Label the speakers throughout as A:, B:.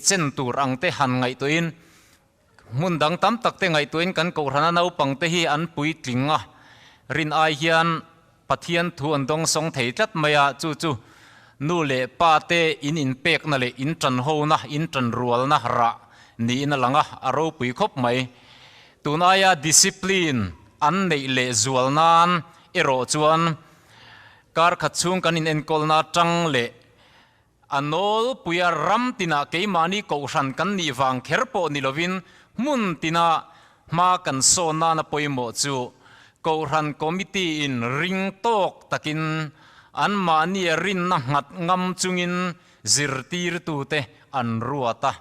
A: theih chen tur ang te han ngaihtuahin hmun dang tam tak te ngaihtuahin kan kohhrana naupang te hi an puitling a, rin ai hian Pathian thu an dawngsawng thei tlat mai a, chu chu nu leh pa te in inpekna leh in tanhona, in tanrualna rah niin a lang a, a ropui khawp mai. Tun aia discipline an neih leh zual nan erawh chuan kar khat chhung kan inenkawlna atang leh a nawlpuia ram tinah keimahni kohhran kan nih vang kher pawh ni lovin hmun tina hma kan sawn nana pawimawh chu kohhran committee in ring tawk takin anmahnia rinna nghat ngam chungin zirtirtute an ruat a.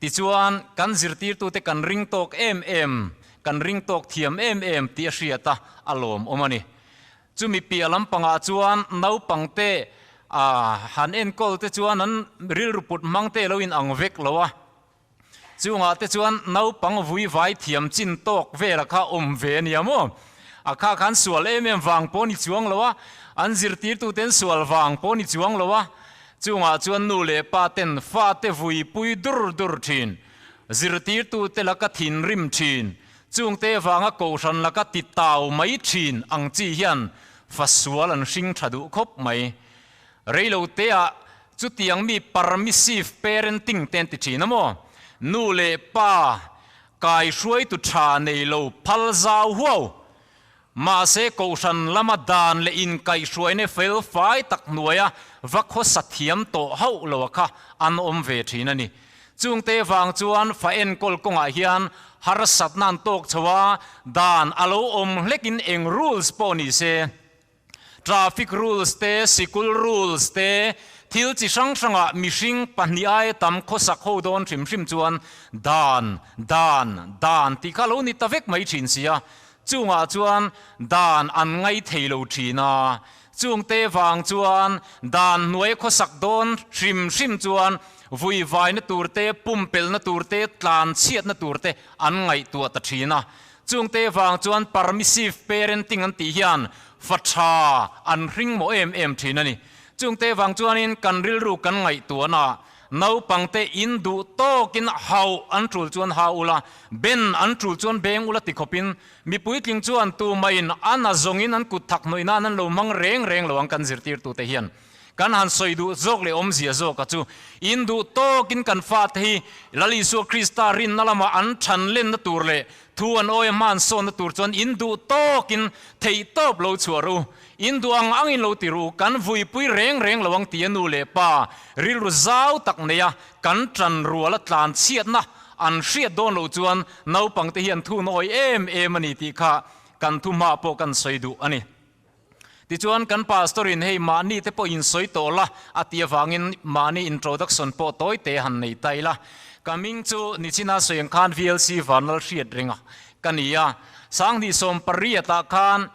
A: Tichuan kan zirtirtute kan ring tawk em em, kan ring tawk thiam em em tih a hriat a, a lawmawm a ni. Chumi piah lampangah chuan naupangte a han enkawl te chuan an rilru put hmang te lo in ang vek lo a. Chungah te chuan naupang vui vai thiam chin tawk vela kha awm ve a nia maw? A kha khan sual em em vang pawh ni chuang lo a, an zirtirtute an sual vang pawh ni chuang lo a. Chungah chuan nu leh pa ten fate vui pui dur dur thin, zirtirtute laka thinrim thin, Chungte vanga kohhran laka ti tau mai thin ang chi hian fa sual an hring tha duh khawp mai. Reilo teah chutiang mi permissive parenting te an ti thin a maw? Nu leh pa kai hruaitu tha nei lo phal zau huau. Mahse kohhran lama dan leh inkaihhruaina fel fai tak hnuaia va khawsa thiam tawh hauh lo a kha an awm ve thin a ni. Chungte vang chuan fa enkawl kawngah hian harsatna an tawk chho a, dan a lo awm hlekin eng rules pawh ni se, traffic rules te, sikul rules te, thil chi hrang hrangah mihring pahnih aia tam khawsak ho dawn hrim hrim chuan dan, dan, dan tih kha a lo ni ta vek mai thin si a. Chungah chuan dan an ngai thei lo thin a, chungte vang chuan dan hnuai khawsak dawn hrim hrim chuan vuivaina tur te, pumpelhna tur te, tlanchhiatna tur te an ngaihtuah ta thin a. Chungte vang chuan permissive parenting an tih hian fa tha an hring mawh em em thin a ni. Chungte vang chuanin kan rilru kan ngaihtuahna Naupangte in duh tawkin hauh an tul chuan ha ula, ben an tul chuan beng ula ti khawpin mi puitling chuan tumahin a na zawngin an kut thak hnawih nan an lo hmang reng reng lo ang kan zirtirtute hian kan han sawi duh zawk leh awmzia zawka chu in duh tawkin kan fate hi Lal Isua Krista rinna lama an than lenna tur leh thu an awia hma an sawnna tur chuan in duh tawkin theihtawp lo chhuah ru. In duh ang angin lo ti ru, kan vuipui reng reng lo ang ti a nu leh pa rilru zau tak nei a kan tan rual a tlan chhiatna an hriat dawn loh chuan naupang te hian thu nawi em em a ni tih kha kan thu hma pawh kan sawi duh a ni. Tichuan kan pastor in hei mahni te pawh in sawi tawh la a tih avangin mahni introduction pawh tawi te han nei ta ila. Ka hming chu Nichina sawi ang khan VLC Vanlal hriat renga ka ni a, Sanghnih 18 ah khan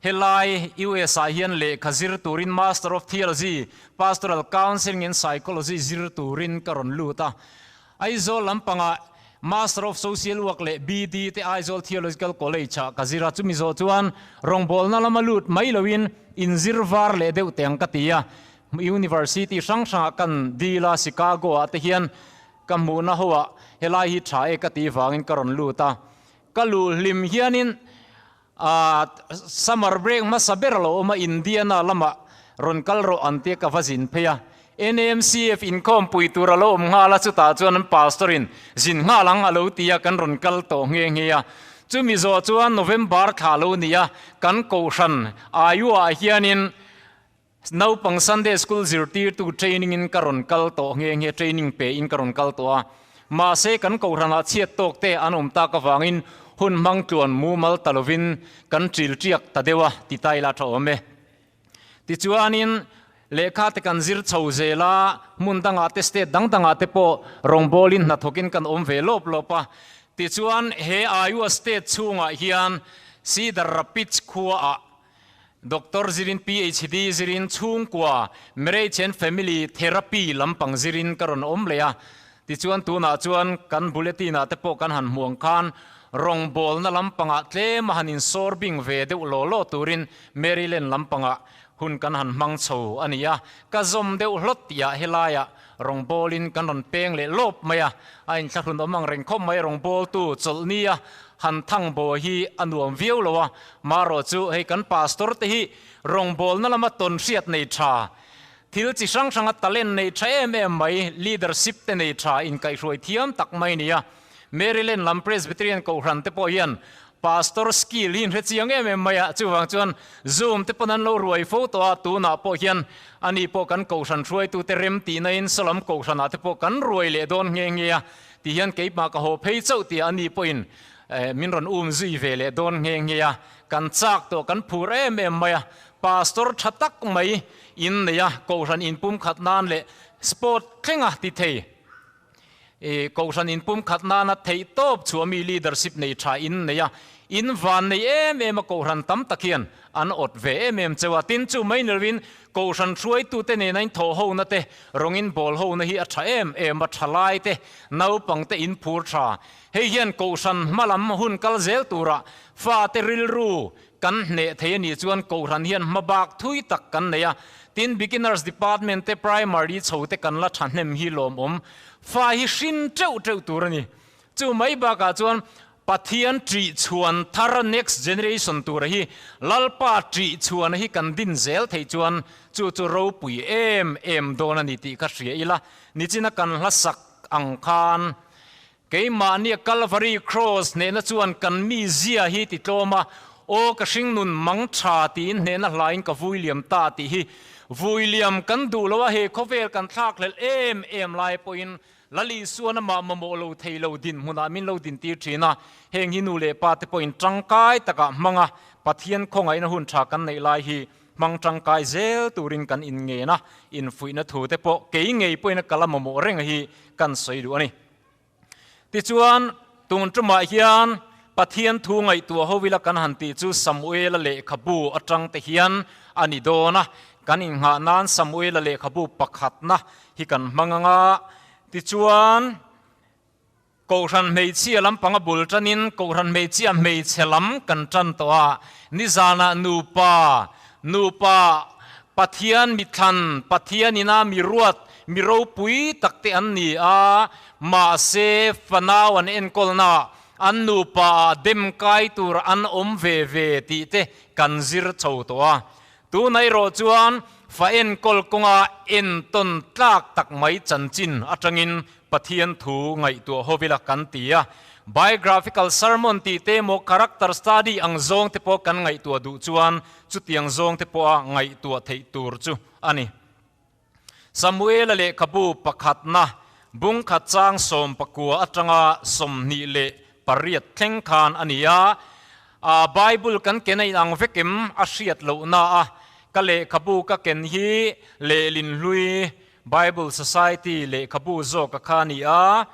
A: Helai US ah hian lehkha zir turin Master of Theology, Pastoral Counselling and Psychology zir turin ka rawn lut a. Aizawl lampangah Master of Social Work leh BD te Aizawl Theological College ah ka zir a, chumi zawh chuan rawngbawlna lama lut mai loin inzir var leh deuh teh ang ka ti a. University hrang hrangah kan deal a, Chicago ah te hian ka hmuhna ho ah helai hi tha e ka tih vangin ka rawn lut a. Ka luh hlim hianin A summer break hmasa ber a lo awm a, Indiana lamah rawn kal rawh an tia ka va zin phei a. NMCF inkhawmpui tur a lo awm nghal a, chutah chuan an pastor in zin nghal ang a lo ti a, kan rawn kal tawh nghe nghe a. Chumi zawh chuan November thla a lo ni a, kan kohhran Iowa ah hianin naupang Sunday school zirtirtu training in ka rawn kal tawh nghe nghe, training pe in ka rawn kal tawh a. Mahse kan kohhranah chhiat tawk te an awm tak avangin hun hmang tluan mumal ta lovin kan ṭil ṭiak ta deuh a, ti ta ila ṭha awm e. Tichuanin lehkha te kan zir chho zel a, hmun dangah te state dang dangah te pawh rawngbawlin hnathawkin kan awm ve lawp lawp a. Tichuan he Iowa state chhungah hian Cedar Rapids khuaah Doctor zirin PhD zirin chhungkua Marriage and Family Therapy lampang zirin ka rawn awm leh a, tichuan tunah chuan kan bulletin ah te pawh kan han hmuh ang khan rawngbawlna lampangah tlem a han insawr bing ve deuh law law turin Maryland lampangah hun kan han hmang chho a ni a, ka zawm deuh hlawt tihah helaiah. Rawngbawlin kan rawn peng leh lawp mai a, a inthlahrun awm ang reng khawp mai. Rawngbawltu chawlhnia han thang baw hi a nuam viau lo a, marawh chu hei kan pastor te hi rawngbawlna lama tawn hriat nei tha, thil chi hrang hranga talent nei tha em em mai, leadership te nei tha, inkaihhruai thiam tak mai a ni a. Maryland lam Presbyterian Kohhran te pawh hian Pastor skill hi in hre chiang em em mai a, chuvang chuan Zoom te pawn an lo ruai fo tawh a, tunah pawh hian ani pawh kan Kohhran hruaitute rem tihna in sawlam Kohhranah te pawh kan ruai leh dawn nghe nghe a, ti hian keimah ka haw phei chauh tih ani pawhin min rawn um zui ve leh dawn nghe nghe a, kan chak tawh kan phur em em mai a, Pastor tha tak mai in nei a, Kohhran inpumkhat nan leh sport thlenga ti thei. I Kohhran inpumkhat nana theih tawp chu ami leadership nei tha in nei a, in van nei em em a Kohhran tam tak hian an awt ve em em cheu a. Tin, chu mai ni lovin Kohhran hruaitute nena in thawh hona te, rawng in bawl hona hi a tha em em a, thalai te, naupang te in phur tha. Hei hian Kohhran hma lam hun kal zel turah fate rilru Kan hneh thei a nih chuan Kohhran hian hmabak thui tak kan nei a, tin Beginners Department te Primary chho te kan la thahnem hi lawmawm fa hi hrin teuh teuh tur a ni. Chu mai bakah chuan Pathian ṭih chhuan thar next generation tura hi Lalpa ṭih chhuana hi kan din zel thei chuan chu chu ropui em em dawn a ni tih kha hria ila, nichina kan hlasak ang khan Keimahnia Kalvari Kraws hnehna chuan kan mi zia hi ti tlawm a, Aw ka hringnun mang tha tiin hnehna hlain ka vui liam ta tih hi vui liam kan duh lo a, he khawvel kan thlakhlelh em em lai pawhin Lal Isuan amah mamawh lo thei lo dinhmunah min lo dintir thin a, heng hi nu leh pa te pawhin tangkai takah hmanga Pathian khawngaihna hun tha kan neih lai hi Hmang tangkai zel turin kan inngen a, infuihna thu te pawh kei ngei pawhin a kal a mamawh reng hi kan sawi duh a ni. Tichuan, tun tumah hian Pathian thu ngaihtuah ho ila kan han tih chu Samuela lehkhabu atang te hian a ni dawn a, kan innghah nan Samuela lehkhabu pakhatna hi kan hmang ang a, tichuan, Kohhran hmeichhia lampang a bul tanin Kohhran hmeichhia hmeichhe lam kan tan tawh a, nizanah nupa, nupa Pathian mithlan, Pathian ina mi ruat, mi ropui tak te an ni a, mahse fanau an enkawlnaah an nupa ah dem kai tur an awm ve ve tih te kan zir chho tawh a. Tunah erawh chuan fa enkawl kawnga entawn tlak tak mai chanchin atangin Pathian thu ngaihtuah ho ila kan ti a. Biographical sermon tih te emaw character study ang zawng te pawh kan ngaihtuah duh chuan chutiang zawng te pawha ngaihtuah theih tur chu a ni. Samuela lehkhabu pakhatna bungkhat chang 19 atanga 28 thleng khan a ni a. Bible kan ken a inang vek em a hriat lohna a, ka lehkhabu ka ken hi lehlin hlui Bible Society lehkhabu zawka kha a ni a.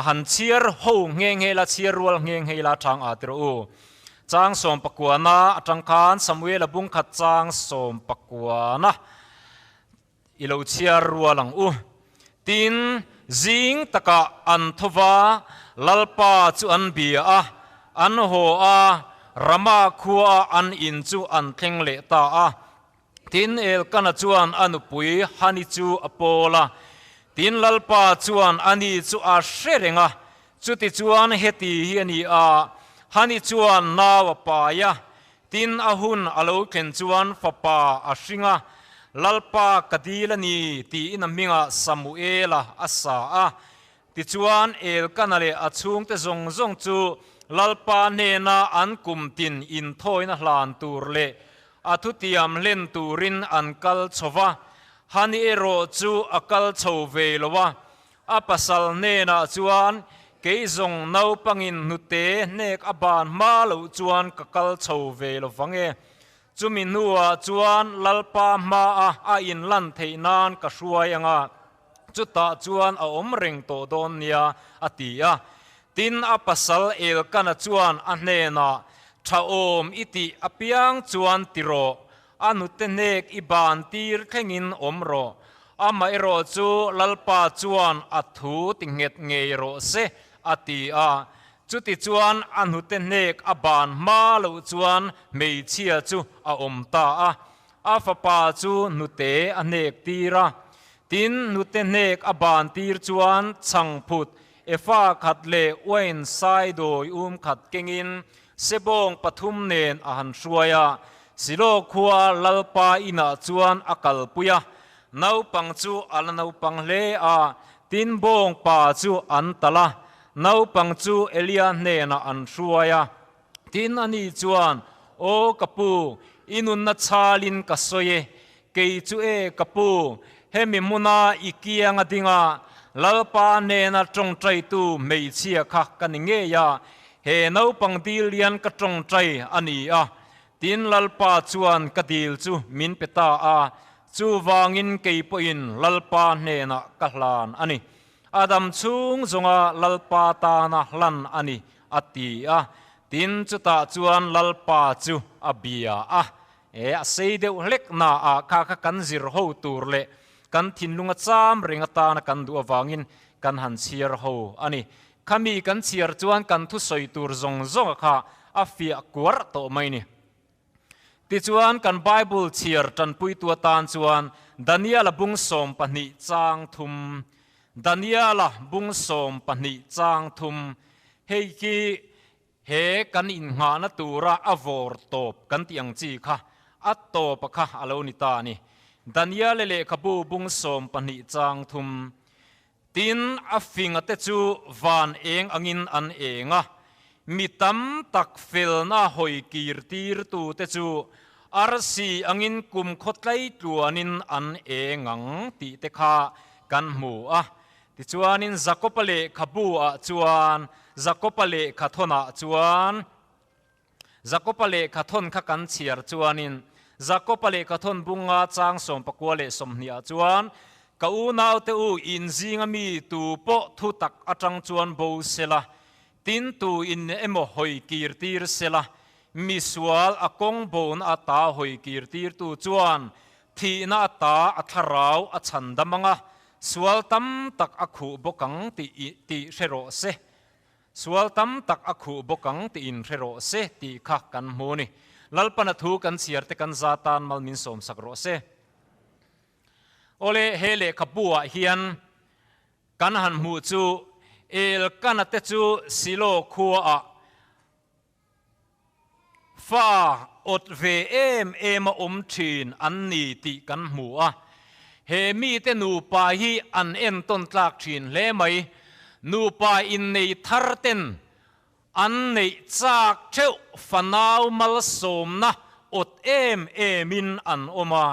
A: Han chhiar ho nghe nghe la, chhiar rual nghe nghe la chang a ti rawh u. Chang sawmpakuana atang khan Samuela bungkhat chang sawmpakuana i lo chhiar rual ang u. Tin, zing takah an tho va, Lalpa chu an bia a, an haw a, Rama khua an in chu an thleng leh ta a. Tin, Elkana chuan a nupui Hani chu a pawl a. Tin, Lalpa chuan ani chu a hre reng a, chutichuan heti hi a ni a, Hani chuan nau a pai a, tin, a hun a lo thlen chuan fapa a hring a, Lalpa ka dil a ni, tiin a hmingah Samuela a sa a. Tichuan, Elkana leh a chhungte zawng zawng chu Lalpa hnena an kum tin inthawina hlan tur leh a thutiam hlen turin an kal chho va. Hani erawh chu a kal chho ve lo a, a pasal hnenah chuan, Kei zawng naupangin hnute hnek a ban hma loh chuan ka kal chho ve lo vang e. Chumi hnuah chuan Lalpa hmaa a inlan theih nan ka hruai ang a. Chutah chuan a awm reng tawh dawn nia, a ti a. Tin, a pasal Elkana chuan a hnenah, Tha awm i tih apiang chuan ti rawh, a nute hnek i ban tir thlengin awm rawh. Amaherawh chu Lalpa chuan a thu ti nghet ngei rawh se, a ti a. Chutichuan a hnute hnek a ban hma loh chuan hmeichhia chu a awm ta a. A fapa chu hnute a hnek tir a. Tin, hnute hnek a ban tir chuan chhangphut efa khat leh uain saidawi um khat kengin sebawng pathum nen a han hruai a. Silo khua Lalpa inah chuan a kalpui a, naupang chu a la naupang hle a, tin bawng pa chu an talh a, naupang chu Elia hnenah an hruai a. Tin, ani chuan, Aw ka pu, i nunna chhalin ka sawi e, kei chu e ka pu, hemi hmuna i kianga dinga Lalpa hnena tawngtaitu hmeichhia kha ka ni ngei a, he naupang dil lian ka tawngtai a ni a. Tin, Lalpa chuan ka dil chu min pe ta a, chuvangin kei pawhin Lalpa hnenah ka hlan a ni. A dam chhung zawnga Lalpa tana hlan a ni, a ti a. Tin, chutah chuan Lalpa chu a bia a. E, a sei deuh hlek naah kha kha kan zir ho tur leh kan thinlunga cham reng atana kan duh avangin kan han chhiar ho a ni. Khami kan chhiar chuan kan thusawi tur zawng zawnga kha a fiah kuarh tawh mai ni. Tichuan, kan Bible chhiar tanpuitu atan chuan Daniela bung 12 chang thum, Daniela bung 12 chang thum, hei khi he kan innghahna tura a vawr tawp kan tih ang chi kha a tawpa kha a lo ni ta a ni. Daniela lehkhabu bung 12 chang thum. Tin, a finga te chu van eng angin an eng a, mi tam tak felna hawi kir tirtu te chu arsi angin kum khawtlai tluanin an eng ang tih te kha kan hmu a. Tichuanin Jakoba lehkhabu ah chuan, Jakoba lehkhathawnah chuan, Jakoba lehkhathawn kha kan chhiar chuanin, Jakoba lehkhathawn bunga chang 19 leh 20 ah chuan, Ka unaute u, in zinga mi tu pawh thu tak atang chuan bo sela, tin tu in emaw hawi kir tir sela, mi sual a kawng bona ata hawi kir tirtu chuan thihna ata a thlarau a chhan dam anga, sual tam tak a khuh bawk ang tih tih hre rawh se. Sual tam tak a khuh bawk ang tih in hre rawh se tih kha kan hmu a ni. Lalpana thu kan chhiar te kan za tan mal min sawmsak rawh se. Awle, he lehkhabu ah hian kan han hmuh chu Elkana te chu Silo khua ah Fa awt ve em em a awm thin an ni tih kan hmu a, he mite nupa hi an entawn tlak thin hle mai. Nupa innei thar ten an neih chak theuh fanau malsawmna awt em emin an awm a,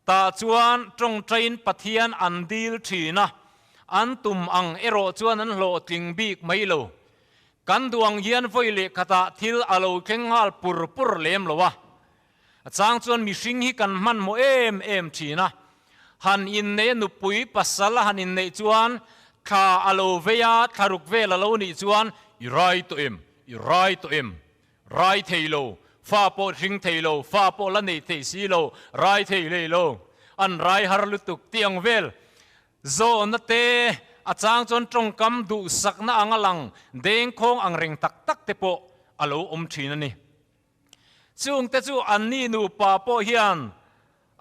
A: tah chuan tawngtain Pathian an dil thin a, an tum ang erawh chuan an hlawhtling bik mai lo. Kan duh ang hian vawi leh khatah thil a lo thleng nghal pur pur lem lo a. A chang chuan mihring hi kan hmanhmawh em em thin a. Han inneih a nupui pasal a han inneih chuan thla a lo vei a, thla ruk vel a lo nih chuan i rai tawh em, i rai tawh em, rai thei lo, fa pawh hring thei lo, fa pawh la nei thei si lo, rai thei hlei lo, an rai har lutuk tih ang vel Zawhna te, a chang chuan tawngkam duhsakna anga lang dengkhawng ang reng tak tak te pawh a lo awm thin a ni. Chungte chu anni nupa pawh hian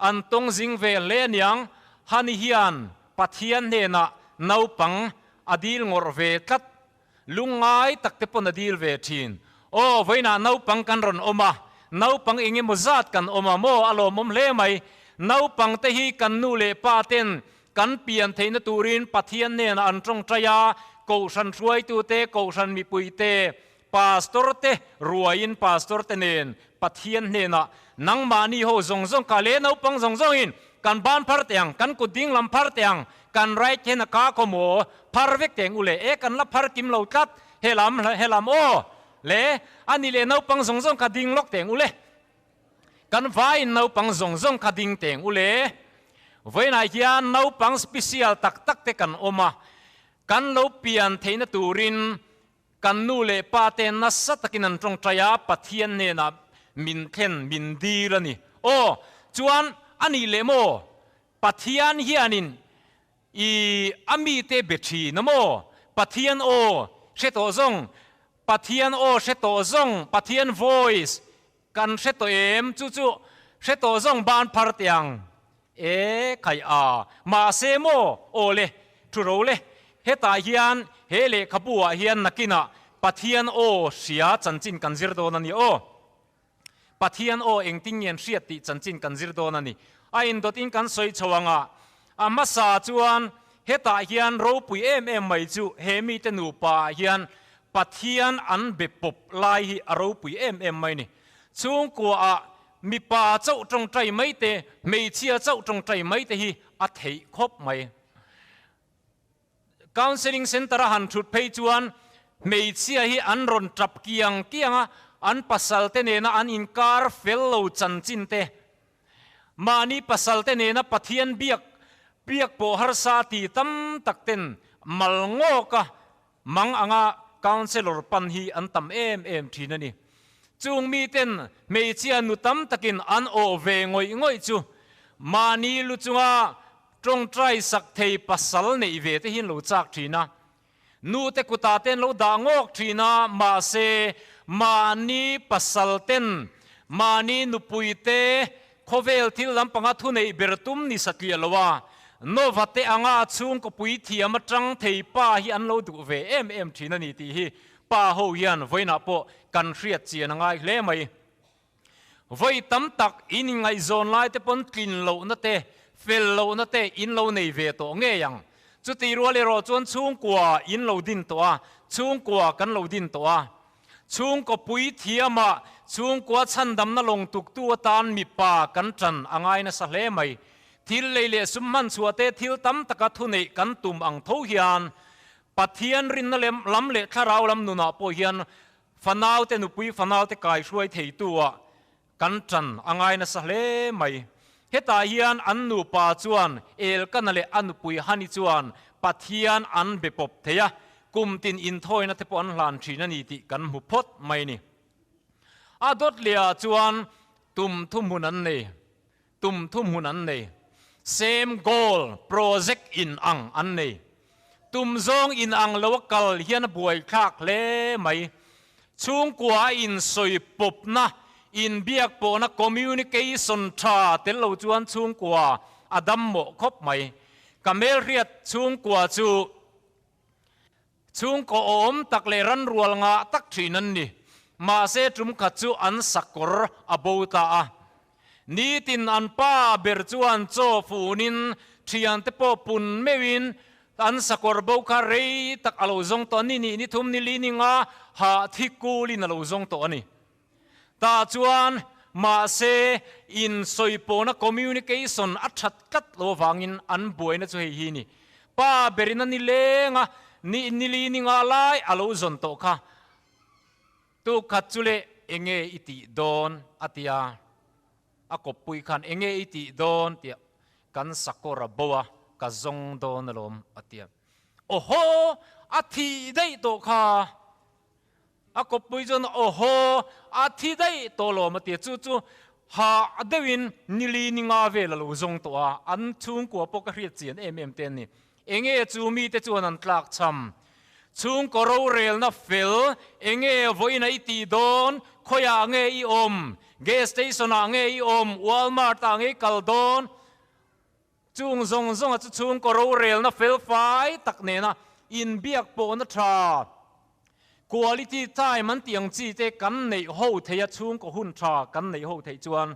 A: an tawng zing ve hle aniang, Hani hian Pathian hnenah naupang a dil ngawrh ve tlat, lungngai tak te pawn a dil ve thin. Aw, vawiinah naupang kan rawn awm a, naupang eng emaw zat kan awm a maw? A lawmawm hle mai. Naupang te hi kan nu leh pa ten kan pian theihna turin Pathian hnenah an tawngtai a, Kohhran hruaitute, Kohhran mipuite, Pastor te ruaiin Pastor te nen Pathian hnenah nangmahni ho zawng zawng kha leh naupang zawng zawngin kan ban phar teh ang, kan kut ding lam phar teh ang, kan right hand a ka khaw maw phar vek teh ang u le, e kan la phar kim lo tlat, helam helam aw le a ni leh naupang zawng zawng kha ding lawk teh ang u le, kan vaiin naupang zawng zawng kha ding teh ang u le. Vawiinah hian naupang special tak tak te kan awm a, kan lo pian theihna turin Kan nu leh pa te nasa takin an tawngtai a, Pathian hnenah min thlen, min dil a ni. Aw, chuan a nih leh maw? Pathian hianin i a mite be thin a maw? Pathian aw hre tawh zawng, Pathian aw hre tawh zawng, Pathian voice kan hre tawh em? Chu chu hre tawh zawng ban phar teh ang. E khai a, mahse maw, aw le, thu ro le, hetah hian he lehkhabu ah hian nakinah Pathian aw hria chanchin kan zir dawn a ni aw. Pathian aw engtin nge an hriat tih chanchin kan zir dawn a ni. A indawt in kan sawi chho ang a, a hmasa chuan hetah hian ropui em em mai chu he mite nupa ah hian Pathian an be pawp lai hi a ropui em em mai ni. Chhungkua ah mipa chauh tawngtai mai te, hmeichhia chauh tawngtai mai te hi a theih khawp mai. Counselling Centre a han thut phei chuan hmeichhia hi an rawn tap kiang kiang a, an pasal te nena an inkar fel lo chanchin te, mahni pasal te nena Pathian biak biak pawh harsa ti tam tak ten mal ngawk a mang anga Counsellor pan hi an tam em em thin a ni. Chung miten hmeichhia nu tam takin an awh ve ngawih ngawih chu mahni lu chunga Tawngtai sak thei pasal neih ve te hi an lo chak thin a, nu te kutah te an lo dah ngawk thin a, mahse mahni pasal ten mahni nupui te khawvel thil lampanga thuneih ber tum ni satliah lo a, Nova te anga chhungkaw pui thiam atang thei pa hi an lo duh ve em em thin a ni tih hi pa ho hian vawiinah pawh kan hriat chian a ngai hle mai. Vawi tam tak in inngaihzawn lai te pawn tlin lohna te, fel lohna te in lo nei ve tawh ngei ang. Chutih rual erawh chuan chhungkua in lo din tawh a, chhungkua kan lo din tawh a. Chhungkaw pui thiamah chhungkua chhandamna lawng tuktu atan mipa kan ṭan a ngai nasa hle mai. Thil lei leh sum hman chhuah te thil tam taka thuneih kan tum ang tho hian Pathian rinna lam leh thlarau lam nunah pawh hian Fanaute nupui fanaute kaihruai theitu-ah kan ṭan a ngai nasa hle mai. Hetah hian an nupa chuan Elkana leh a nupui Hani chuan Pathian an be pawp thei a, kum tin inthawina te pawh an hlan ṭhin a ni tih kan hmu phawt mai ni. A dawt lehah chuan tum thuhmun an nei. Tum thuhmun an nei. Same goal, project in ang an nei. Tum zawng in ang lo a kal hian a buaithlak hle mai. Chhungkua a insawi pawpna, inbiak pawhna communication tha tel lo chuan chhungkua a dam mawh khawp mai. Ka hmelhriat chhungkua chu Chhungkaw awm tak leh ranrual ngah tak thin an ni. Mahse tum khat chu an sakawr a bo ta a. Nitin an pa ber chuan chaw funin thiante pawh pun meuhin an sakawr bo kha rei tak a lo zawng tawh a ni, ni ni thum ni li ni nga hah thi kulin a lo zawng tawh a ni. Tah chuan mahse insawipawhna communication a that tlat lo avangin an buaina chu hei hi ni. Pa berin a ni leng a, ni nili ni nga lai a lo zawn tawh kha. Tuk khat chu leh enge i tih dawn a ti a, a kawppui khan enge i tih dawn tih a, kan sakawr a bo a, ka zawng dawn alawm a ti a. Awhaw! A thih daih tawh kha. A kawppui chuan Awhaw, a thi daih tawh lawm a ti a, chu chu ha deuhin nili ni nga vel a lo zawng tawh a, an chhungkua pawh ka hriat chian em em te an ni. Enge chu mite chuan an tlak cham? Chhungkaw rorelna fel, enge vawiin a i tih dawn, khawiah nge i awm, gas station ah nge i awm, Walmart ah nge i kal dawn? Chung zawng zawnga chu chhungkaw rorelna fel fai tak nena inbiak pawhna tha, quality time an tih ang chi te kan neih ho theih a, chhungkaw hun tha kan neih ho theih chuan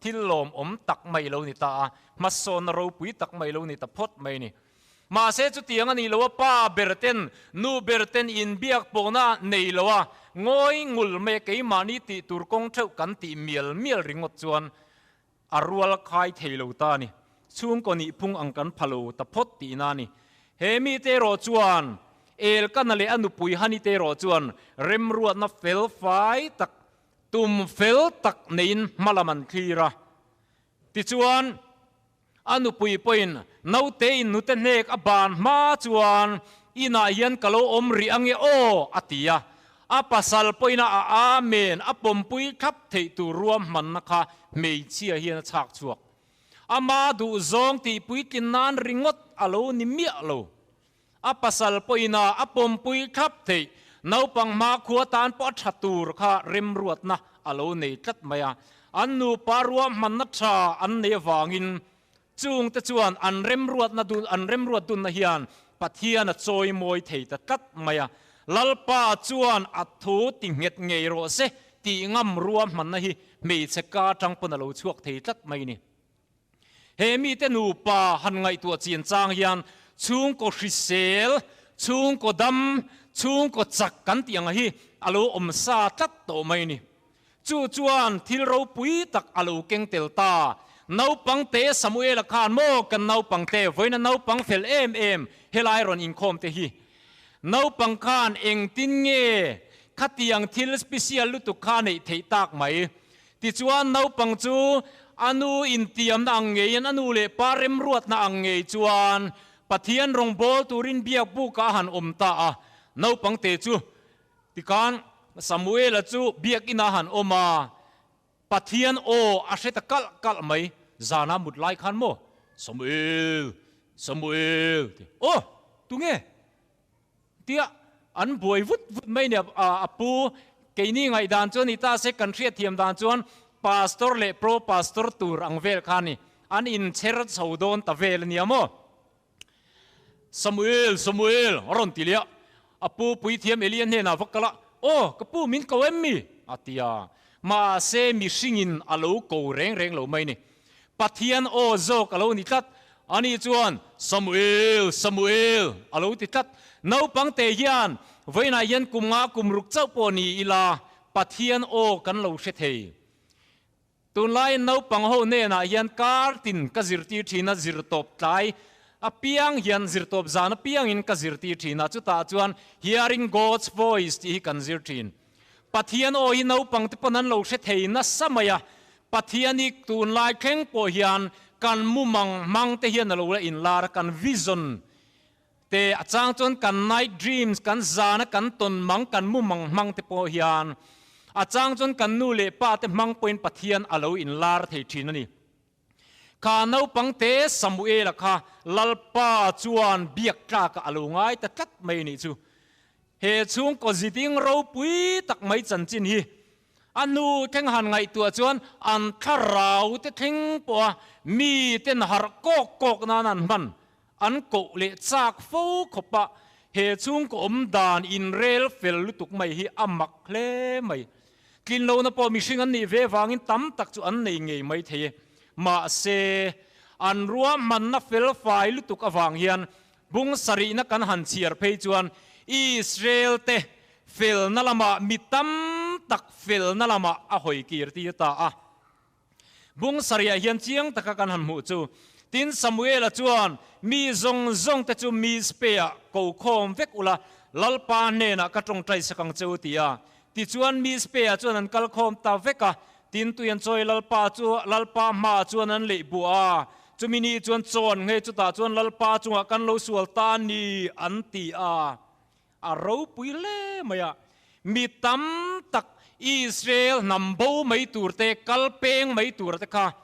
A: thil lawmawm tak mai lo ni ta a, hmasawnna ropui tak mai lo ni ta phawt mai ni. Mahse chutiang a nih lo a, pa ber ten, nu ber ten inbiak pawhna nei lo a, ngawi ngul mai a keimahni tih tur kawng theuh kan tih mial mial ringawt chuan A rual khai thei lo ta a ni. Chhungkaw nih phung ang kan pha lo ta phawt tihna a ni. He mite erawh chuan Elkana leh a nupui Hanite erawh chuan remruatna fel fai tak, tum fel tak neiin hma lam an thlir a. Tichuan, a nupui pawhin nautein nute hnek a ban hma chuan inah hian ka lo awm rih ange aw a ti a. A pasal pawhin a amen a pawmpui thlap theih tur ruahmanna kha hmeichhia hian a chhak chhuak. Ama duhzawng tih puitlin nan ringawt a lo ni miah lo. A pasal pawhin a a pawmpui thlap theih naupang hmakhua tan pawh a tha tur kha remruatna a lo nei tlat mai a. An nupa ruahmanna tha an nei avangin. Chungte chuan an remruatna dun an remruat dunna hian Pathian a chawimawi thei ta tlat mai a. Lalpa chuan a thu ti nghet ngei rawh se tih ngam ruahmanna hi hmeichhe ka atang pawn a lo chhuak thei tlat mai ni. He mite nupa han ngaihtuah chian chang hian chhungkaw hrisel, chhungkaw dam, chhungkaw chak kan tih ang hi a lo awm sa tlat tawh mai ni. Chu chuan thil ropui tak a lo keng tel ta. Naupangte Samuela khan maw kan naupangte vawiina naupang fel em em helai rawn inkhawm te hi. Naupang khan engtin nge khatiang thil special lutuk kha neih theih tak mai. Tichuan naupang chu a nu intiamna ang ngeiin a nu leh pa remruatna ang ngei chuan Pathian rawngbâwl turin biak bukah a han awm ta a. Naupangte chu Tikhan Samuela chu biakinn-ah han awm a, Pathian aw a hre ta kalh kalh mai. Zana mut lai khan maw, Samuel, Samuel ti, Aw, tunge? tia an buai vut vut mai nia. A pu, keini ngaihdan chuan ni ta se kan hriatthiam dan chuan Pastor leh Pro Pastor tur ang vel kha ni, an inchher chho dawn ta vel a nia maw? Samuel, Samuel, a rawn ti leh a. A pu puithiam Elia hnenah va kal a, Aw, ka pu, min ko em mi? a ti a. Mahse, mihringin a lo ko reng reng lo mai ni. Pathian aw zawk a lo ni tlat. Ani chuan, Samuel, Samuel, a lo ti tlat. Naupangte hian, Vawiinah hian kum nga kum ruk chauh pawh ni ila, Pathian aw kan lo hre thei. Tunlaiin naupang ho hnenah hian kar tin ka zirtir thin a, zirtawp tlai apiang hian, zirtawp zan apiangin ka zirtir thin a, chutah chuan Hearing God's Voice tih hi kan zir thin. Pathian aw hi naupang te pawn an lo hre thei nasa mai a, Pathian hi tunlai thleng pawh hian kan mumang hmang te hian a lo la inlar a, kan vision te a chang chuan kan night dreams, kan zana kan tawn mang, kan mu mang hmang te pawh hian a chang chuan kan nu leh pa te hmang pawhin Pathian a lo inlar thei thin a ni. Kha naupang te Samuela kha Lalpa chuan biak tlakah a lo ngai ta tlat mai a nih chu. He chhungkaw ziding ropui tak mai chanchin hi A hnu thleng han ngaihtuah chuan an thlarau te thleng pawha miten harh kawk kawk nan an hman an koh leh chak fo khawpa he chhungkaw awm dan inrel fel lutuk mai hi a mak hle mai. Tlinlohna pawh mihring an nih ve vangin tam tak chu an nei ngei mai thei e. Mahse, an ruahmanna fel fai lutuk avang hian Bung sarihna kan han chhiar phei chuan Israel te felna lamah mi tam tak felna lamah a hawi kir tir ta a. Bung sarihah hian chiang taka kan han hmuh chu, Tin, Samuela chuan mi zawng zawng te chu Mizpeh-ah ko khawm vek ula, Lalpa hnenah ka tawngtai sak ang che u ti a. Tichuan Mizpeh-ah chuan an kal khawm ta vek a, tin tui an chawi Lalpa chu Lalpa hmaah chuan an leih buah a. Chumi ni chuan chaw an nghei chutah chuan Lalpa chungah kan lo sual ta a ni an ti a. A ropui hle mai a. Mi tam tak Israel hnam bo mai tur te, kal peng mai tur te kha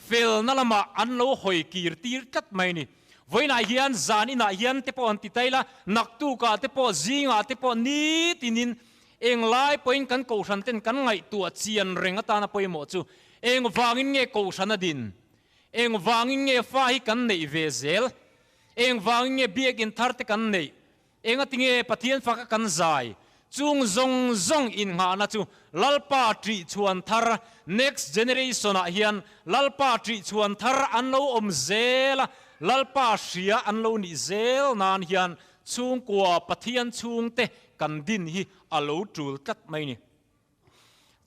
A: felna lamah an lo hawi kir tir tlat mai a ni. Vawiinah hian zan inah hian te pawh an ti ta ila, naktukah te pawh, zingah te pawh nitinin englai pawhin kan kohhran ten kan ngaihtuah chian reng atana pawimawh chu engvangin nge kohhran a din? Engvangin nge fa hi kan neih ve zel? Engvangin nge biakinn thar te kan neih? Engati nge Pathian faka kan zai? Chung zawng zawng innghahna chu Lalpa ṭih chhuan thar, next generation ah hian Lalpa ṭih chhuan thar an lo awm zel a, Lalpa hria an lo nih zel nan hian chhungkua Pathian chhungte kan din hi a lo ṭul tlat mai ni.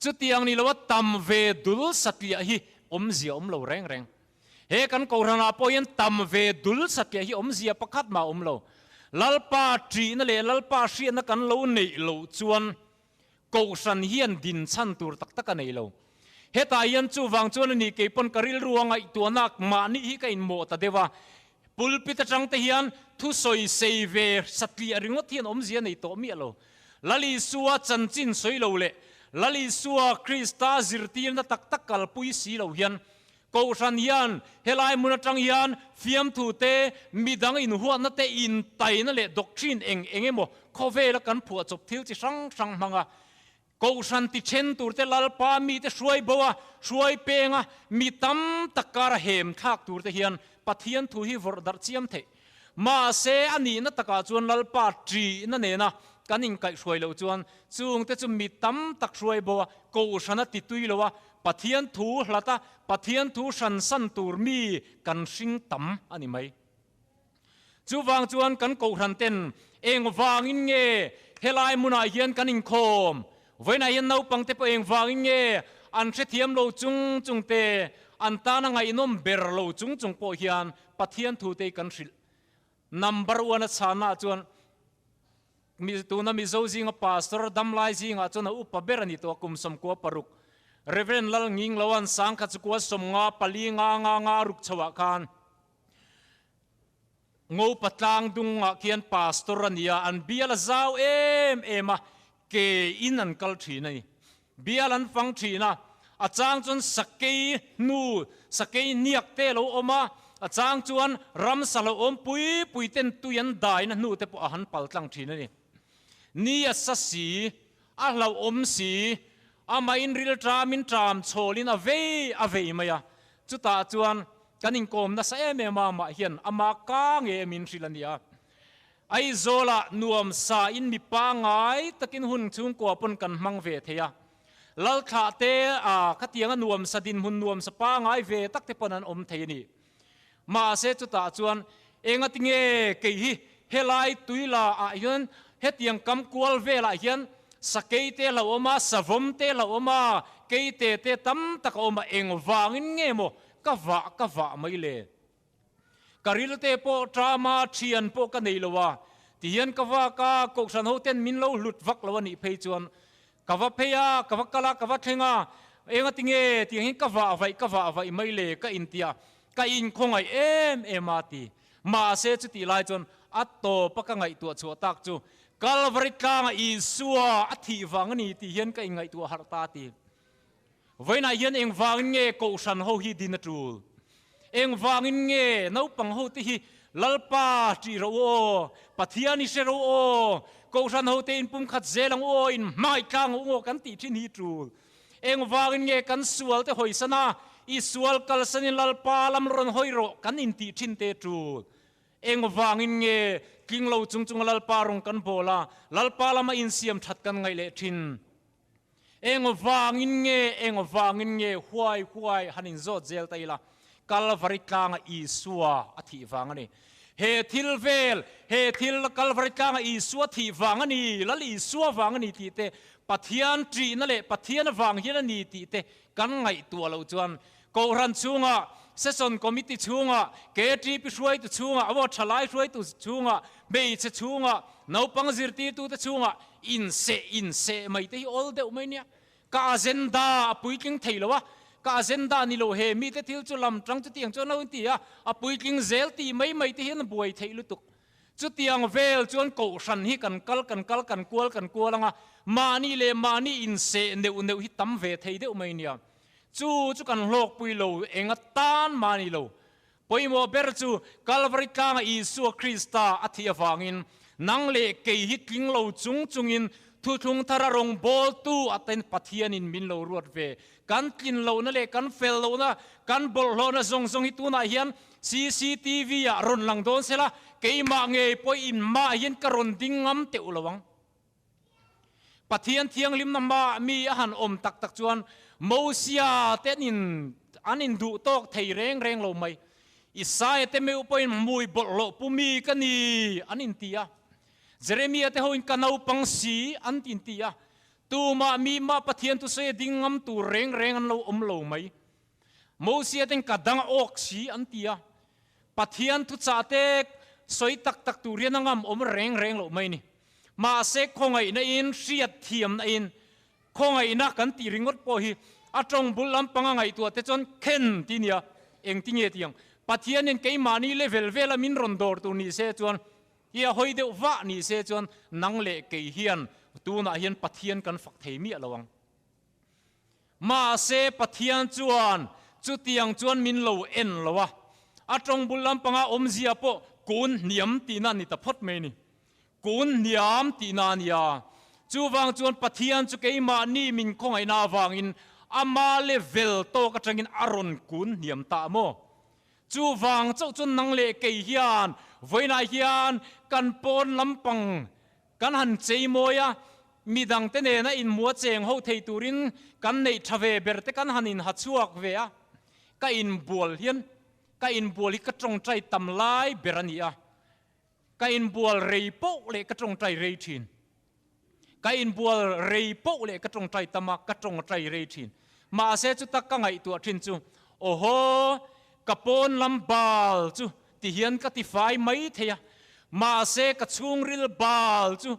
A: Chutiang ni loa tam ve dul satliah hi awmzia awm lo reng reng. He kan Kohhranah pawh hian tam ve dul satliah hi awmzia pakhat mah awm lo. Lalpa ṭihna leh Lalpa hriatna kan lo neih loh chuan Kohhran hian din chhan tur tak tak a nei lo. Hetah hian chuvang chuan a ni kei pawn ka rilru a ngaihtuahna mahni hi ka inmawh ta deuh a. Pulpit atang te hian thusawi sei ve satliah ringawt hian awmzia nei tawh miah lo. Lal Isua chanchin sawi lo leh Lal Isua Krista zirtirna tak tak kalpui si lo hian Kohhran hian helai hmun atang hian fiamthu te, midang inhuatna te, intaina leh doctrine eng eng emaw khawvela kan phuahchawp thil chi hrang hrang hmanga. Kohhran ti then tur te Lalpa mite hruai bo a, hruai peng a, mi tam tak kara hem thlak tur te hian Pathian thu hi vawrh darh chiam theih. Mahse, a nihna takah chuan Lalpa ṭihna nena kan inkaihhruai loh chuan chungte chu mi tam tak hruai bo a, Kohhran a ti tui lo a, Pathian thu hlat a, Pathian thu hransan tur mi kan hring tam a ni mai. Chuvang chuan kan Kohhran ten engvangin nge helai hmunah hian kan inkhawm? Vawiinah hian naupangte pawh engvangin nge an hrethiam lo chung chung te, an tana ngaihnawm ber lo chung chung pawh hian Pathian thute hi kan hrilh. Number one a chhannaah chuan tuna Mizo zinga Pastor damlai zingah chuan a upa ber a ni tawh a, kum 96. Reverend Lal Ngingloan sangkhat chu kua 50 pali nga nga nga ruk chhoah khan Ngopa tlang dungah khian pastor a ni a, an bial a zau em em a, ke in an kal thin a ni. Bial an fang thin a, a chang chuan sakei hnu, sakei hniak te a lo awm a, a chang chuan ramsa lo awm pui pui ten tui an daina hnu te pawh a han pal tlang thin a ni. Ni a sa si, a hlauhawm si, amahin ril ṭamin ṭam chhawlin a vei a vei mai a, chutah chuan Kan inkawm nasa em em a, amah hian ama ka nge min hrilh a nia. Aizawlah nuam sa in mi pangai takin hun chhungkua pawn kan hmang ve thei a. Lalthlah te a khatianga nuam sa dinhmun nuam sa pangai ve tak te pawn an awm thei a ni. Mahse chutah chuan engati nge kei hi helai tuila ah hian hetiang kam kual velah hian sakei te lo awm a, savawm te lo awm a, keite te tam tak a awm a, engvangin nge maw Ka vah ka vah mai le. Ka rilte pawh ṭama ṭhian pawh ka nei lo a, tihian ka vak a, Kohhran ho ten min lo hlut vak lo a nih phei chuan ka va phei a, ka va kal a, ka va thleng a, enga tinge tiang hian ka vah vaih ka vah vaih mai le ka intia, ka inkhawngaih em em a ti. Mahse chutih lai chuan a tawpa ka ngaihtuah chhuah tak chu Kalvari tlanga Isua a thih vang a ni tih hian ka inngaihtuah harh ta a ti. Vawiinah hian engvangin nge Kohhran ho hi din a tul? Engvangin nge naupang ho te hi Lalpa ṭih ro u aw, Pathian i hre ro u aw, Kohhran ho te inpumkhat zel ang u aw, inhmangaih tlang u aw kan tih ṭhin hi tul? Engvangin nge kan sual te hawisan a, i sual kalsanin Lalpa lam rawn hawi rawh kan intih ṭhin te tul? Engvangin nge tling lo chung chunga Lalpa rawng kan bawl a, Lalpa lama insiam ṭhat kan ngaih leh ṭhin? Eng vangin nge, eng vangin nge huai huai han inzawt zel ta ila, Kalvari tlanga Isua a thih vang a ni. He thil vel, he thil Kalvari tlanga Isua thih vang a ni, Lal Isua vang a ni tih te, Pathian ṭihna leh Pathian vang hian a ni tih te kan ngaihtuah loh chuan Kohhran chhungah, Session Committee chhungah, KTP hruaitu chhungah, aw thalai hruaitu chhungah, hmeichhe chhungah, naupang zirtirtute chhungah inseh inseh mai te hi awl deuh mai nia. Ka agenda a puitling thei lo a, ka agenda ni lo he mite thil chu lam tang chutiang chuan lo inti a, a puitling zel tih mai mai te hian a buai theih lutuk. Chutiang vel chuan kohhran hi kan kal kan kal kan kual kan kual ang a, mahni leh mahni inseh neuh neuh hi tam ve thei deuh mai nia. Chu chu kan hlawkpui lo, eng atan mah a ni lo. Pawimawh ber chu Kalvari tlanga Isua Krista a thih avangin nang leh kei hi tling lo chung chungin thuthlung thara rawngbawltu aten Pathianin min lo ruat ve. Kan tlin lohna leh kan fel lohna, kan bawlhhlawhna zawng zawng hi tunah hian cctv ah rawn lang dawn sela, keimah ngei pawh inmah hian ka rawn ding ngam teuh lo ang. Pathian thianghlimna hmaah mi a han awm tak tak chuan Mosia te an in an induh tawk thei reng reng lo mai. Isaia te meuh pawhin hmui bawlhhlawh pu mi ka ni an inti a. Jeremia te hoin ka naupang si an inti a. Tumah mi mah Pathian thusawi a ding ngam tur reng reng an lo awm lo mai. Mosia ten ka dang awk si an ti a. Pathian thuchah te sawi tak tak tur hian a ngam awm reng reng loh mai ni. Mahse khawngaihna in, hriat thiamna in, khawngaihna kan tih ringawt pawh hi a tawng bul lampanga ngaihtuah te chuan khen ti nia, engtinge tiang Pathianin keimahni level vela min rawn dawr tur ni se chuan hi a hawi deuh vah ni se chuan nang leh kei hian tunah hian Pathian kan fak thei miah lo ang. Mahse Pathian chuan chutiang chuan min lo en lo a, a tawng bul lampanga awmzia pawh kun hniam tihna a ni ta phawt mai a ni. Kun hniam tihna a nia. Chuvang chuan Pathian chu keimahni min khawngaihna avangin ama level tawk atangin a rawn kun hniam ta maw? Chuvang chauh chuan nang leh kei hian vawiinah hian kan pawn lampang kan han chei mawi a, midangte nena inhmua cheng ho thei turin kan neih tha ve ber te kan han inha chhuak ve a. Ka inbual hian ka inbual hi ka tawngtai tam lai ber a ni a. Ka inbual rei poh leh ka tawngtai rei thin. Ka inbual rei poh leh ka tawngtai tam a, ka tawngtai rei thin. Mahse chuta ka ngaihtuah thin chu, Awhaw, ka pawn lam bal chu tihian ka tifai mai thei a, mahse ka chhungril bal chu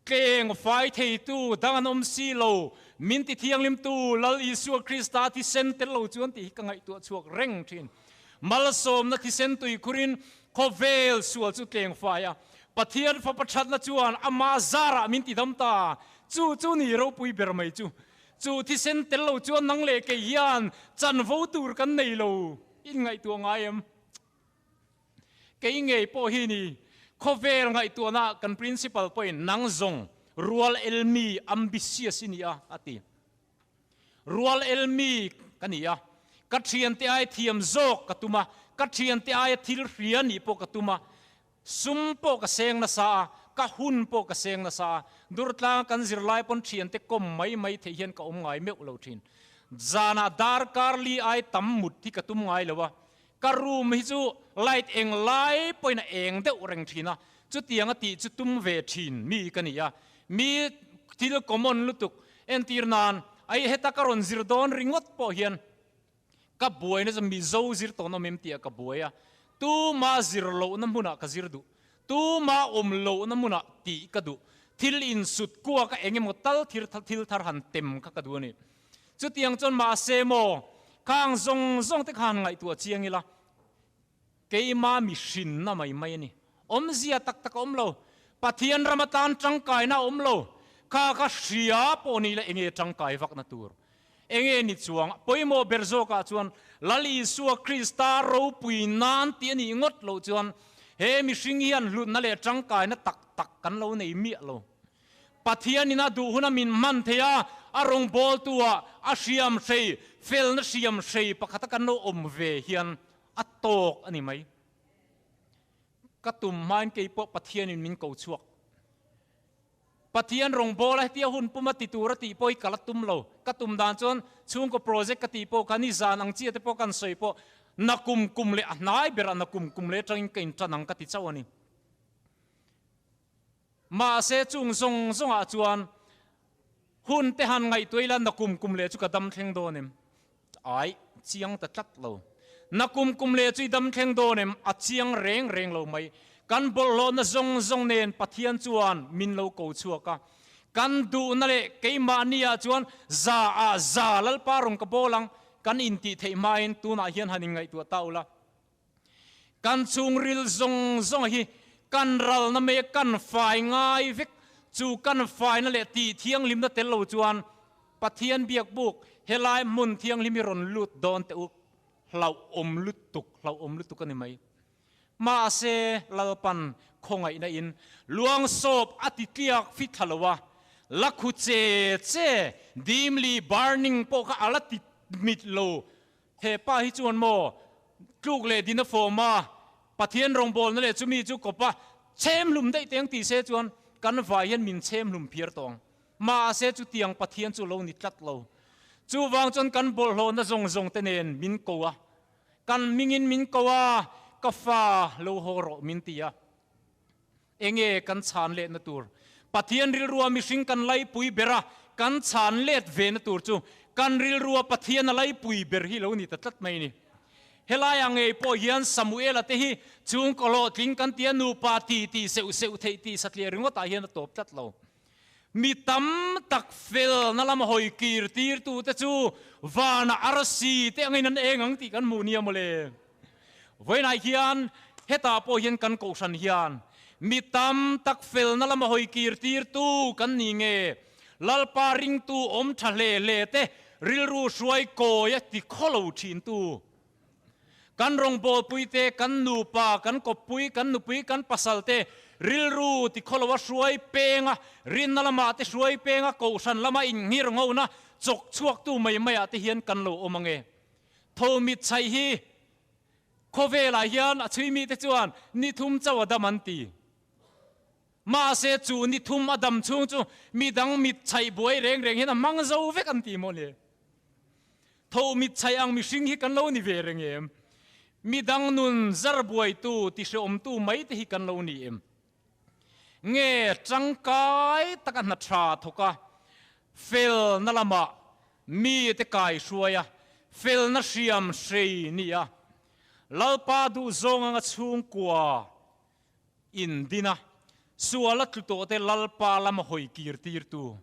A: Tleng fai theitu dang an awm si lo, min ti thianghlimtu Lal Isua Krista thisen tel lo chuan tih hi ka ngaihtuah chhuak reng thin. Malsawmna thisen tuikhurin khawvel sual chu tleng fai a, Pathian Fapa thatna chuan ama zarah min ti dam ta. Chu chu ni ropui ber mai chu. Chu thisen tel lo chuan nang leh kei hian chanvo tur kan nei lo. In ngaihtuah ngai em? Kei ngei pawh hi ni, khawvel ngaihtuahna kan principal pawhin nang zawng rual elmi ambitious i ni a, a ti. Rual elmi ka ni a, ka thiante aia thiam zawk ka tum a, ka thiante aia thil hria nih pawh ka tum a, sum pawh ka seng nasa a, ka hun pawh ka seng nasa a, durtlang kan zirlai pawn thiante kawm mai mai theih hian ka awm ngai meuh lo thin. Zanah darkar li ai tam mut hi ka tum ngai lo a, Ka room hi chu light eng lai pawhin a eng deuh reng thin a, chutiang a tih chu tum ve thin mi ka ni a, mi thil common lutuk entir nan ai heta ka rawn zir dawn ringawt pawh hian ka buaina chu Mizo zir tawn awm em tih ah ka buai a, tuma zir lohna hmunah ka zir duh, tuma awm lohna hmunah tih ka duh, thil insut kuak a eng emaw tal thil thar han tem kha ka duh a ni. Chutiang chuan mahse maw, khang zawng zawng te khan ngaihtuah chiang ila, keima mihrinna mai mai a ni. Awmzia tak tak a awm lo. Pathian ram atan tangkaina a awm lo. Kha kha hria pawh ni ila enge tangkai vakna tur? Enge ni chuang? Pawimawh ber zawkah chuan Lal Isua Krista ropui nan tih a nih ngawt loh chuan he mihring hian hlutna leh tangkaina tak tak kan lo nei miah lo. Pathianin a duh huna min hman thei a, a rawngbawltu-ah a hriam hrei, felna hriam hrei pakhata kan lo awm ve hian a tawk a ni mai. Ka tum hmain kei pawh Pathianin min ko chhuak. Pathian rawngbawla hetia hun puma ti tur a tih pawh hi ka la tum lo. Ka tum dan chuan chhungkaw project ka tih pawh kha nizan ang chiah te pawh kan sawi pawh na kum kum leh a hnai berah na kum kum leh atangin ka intan ang ka ti chauh a ni. Mahse chung zawng zawngah chuan hun te han ngaihtuah ila na kum kum leh chu ka dam thleng dawn em? Ai, chiang ta tlat lo. Na kum kum leh chu i dam thleng dawn em? A chiang reng reng lo mai. Kan bawlhhlawhna zawng zawng nen Pathian chuan min lo ko chhuak a. Kan duhna leh keimahniah chuan za ah za Lalpa rawn ka bawl ang, kan intih theih hmain tunah hian han inngaihtuah ta ula. Kan chhungril zawng zawng hi kan ralna mai a kan fai ngai vek. Chu kan faina leh tih thianghlimna tel lo chuan Pathian biakbuk helai hmun thianghlim hi rawn lut dawn teh u. Hlauhawm lutuk, hlauhawm lutuk a ni mai. Mahse, Lalpan khawngaihna in luangsawp a ti tliak fit thla lo a, la khu che che, dimly burning pawh kha a la ti mit lo. He pa hi chuan maw tluk leh din a fawm a, Pathian rawngbawlna leh chumi chu kawp a chhem hlum daih teng ti se chuan kan vai hian min chhem hlum phiar tawh ang. Mahse chutiang Pathian chu lo ni tlat lo. Chuvang chuan kan bawlhhlawhna zawng zawng te nen min ko a, kan hmingin min ko a, ka fa lo haw rawh min ti a. Enge kan chhan letna tur? Pathian rilrua mihring kan laipui ber a, kan chhan let ve na tur chu kan rilrua Pathian a laipui ber hi lo ni ta tlat mai a ni. Helaiah ngei pawh hian Samuela te hi chhungkaw hlawhtling kan tia nupa ti tih seuh seuh theih tih satliah ringawtah hian a tawp tlat lo. Mi tam tak felna lama hawi kir tirtute chu vana arsi te angin an eng ang tih kan hmuh nia mawle. Vawiinah hian hetah pawh hian kan kohhran hian mi tam tak felna lama hawi kir tirtu kan ni nge? Lalpa ringtu awm tha hle hle te rilru hruai kawi a ti khawlo thintu. Kan rawngbawlpui te, kan nupa, kan kawppui, kan nupui, kan pasal te Rilru ti khawlo a hruai peng a, rinna lamah te hruai peng a, kohhran lama inngir ngona chawk chhuaktu mai maiah te hian kan lo awm ange. Tho mit chhaih hi khawvelah hian a chhui mite chuan ni thum chauh a dam an ti. Mahse chu ni thum a dam chhung chu midang mit chhaih buai reng reng hian a hmang zo vek an ti maw le. Tho mit chhaih ang mihring hi kan lo ni ve reng em? Midang nun zar buaitu ti hreawmtu mai te hi kan lo ni em? Nge tangkai taka hna tha thawk a, felna lamah mi te kai hruai a, felna hriam hrei ni a, Lalpa duhzawng anga chhungkua in din a, sual a tlu tawh te Lalpa lama hawi kir tirtu.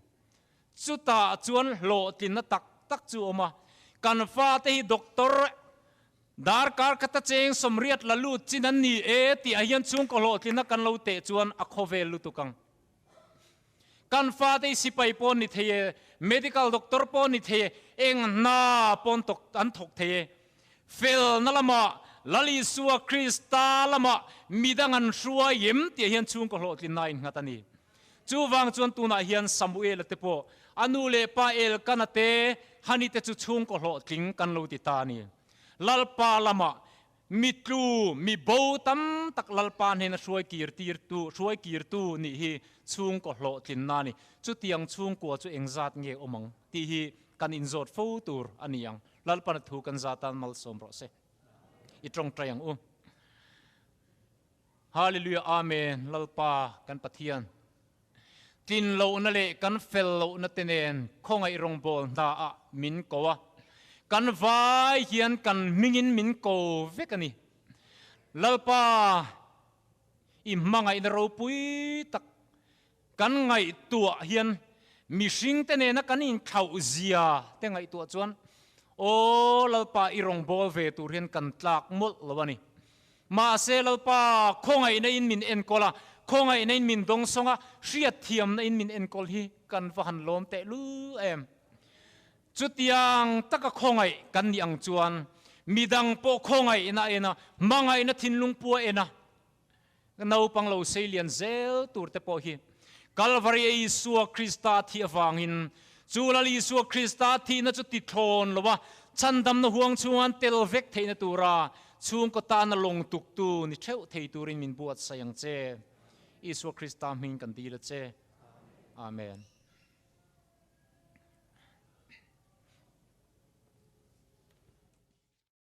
A: Chutah chuan hlawhtlinna tak tak chu a awm a, kan fate hi doctor darkar khata cheng sawmriat la lut chin an ni e tih ah hian chhungkaw hlawhtlinna kan lo teh chuan a khawvel lutuk ang. Kan fate hi sipai pawh ni thei e, medical doctor pawh ni thei e, eng hna pawn tawk an thawk thei e. Felna lamah Lal Isua Krista lamah midang an hruai em tih ah hian chhungkaw hlawhtlinna a innghat a ni. Chuvang chuan tunah hian Samuela te pawh a nu leh pa Elkana te Hani te chu chhungkaw hlawhtling kan lo ti ta a ni. Lalpa lamah mi tlu, mi bo tam tak Lalpa hnena hruai kir tirtu, hruai kirtu nih hi chhungkaw hlawhtlinna a ni. Chutiang chhungkua chu engzat nge awm ang tih hi kan inzawt fo tur a ni ang. Lalpana thu kan za tan malsawm rawh se. I tawngtai ang u. Hallelujah Amen Lalpa kan Pathian tlin lohna leh kan fel lohna te nen khawngaih rawngbawl hna ah min ko a, kan vai hian kan hmingin min ko vek a ni. Lalpa i hmangaihna ropui tak kan ngaihtuah hian mihring te nena kan inthlauh zia te ngaihtuah chuan Aw Lalpa i rawngbâwl ve tur hian kan tlâk mawlh lo a ni. Mahse Lalpa khawngaihna in min enkawl a, khawngaihna in min dawngsawng a, hriatthiamna in min enkawl hi kan va han lâwm tehlul em. Chutiang taka khawngaih kan nih ang chuan midang pawh khawngaihna a en a, hmangaihna thinlung pu a en a, Naupang lo sei lian zel tur te pawh hi Kalvari a Isua Krista thih avangin chu Lal Isua Krista thihna chu ti thlawn lo a, chhandamna huang chhunga an tel vek theihna tura chhungkaw tana lawng tuktu ni theuh thei turin min buatsaih ang che. Isua Krista hming kan dil a che. Amen.